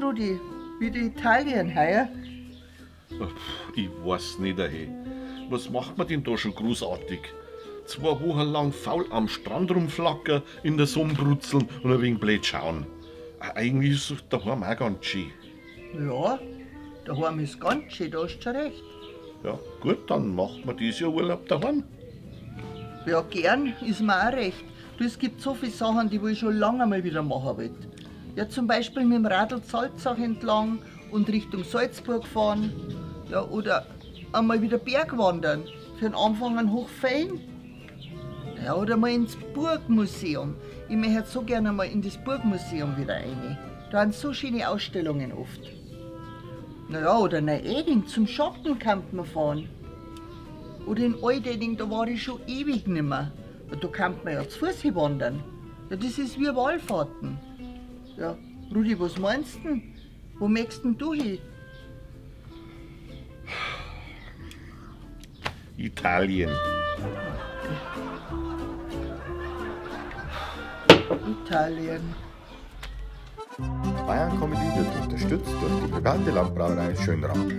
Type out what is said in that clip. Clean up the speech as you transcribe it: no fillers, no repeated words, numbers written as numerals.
Rudi? Wieder Italien heuer? Ich weiß nicht, hey. Was macht man denn da schon großartig? 2 Wochen lang faul am Strand rumflackern, in der Sonne brutzeln und ein wenig blöd schauen. Eigentlich ist es daheim auch ganz schön. Ja, daheim ist ganz schön, da hast du schon recht. Ja, gut, dann macht man dieses Jahr Urlaub daheim. Ja, gern, ist mir auch recht. Du, es gibt so viele Sachen, die ich schon lange mal wieder machen wollte. Ja, zum Beispiel mit dem Radl Salzach entlang und Richtung Salzburg fahren. Ja, oder einmal wieder Bergwandern, für den Anfang einen Hochfein. Ja, oder mal ins Burgmuseum. Ich möchte so gerne mal in das Burgmuseum wieder rein. Da sind so schöne Ausstellungen oft. Naja, oder nach Eding zum Shoppen kann man fahren. Oder in Altötting, da war ich schon ewig nimmer. Da kann man ja zu Fuß hinwandern. Ja, das ist wie Wallfahrten. Ja, Rudi, was meinst du denn? Wo möchtest denn du hin? Italien. Italien. Bayern Comedy wird unterstützt durch die private Landbrauerei Schönrath.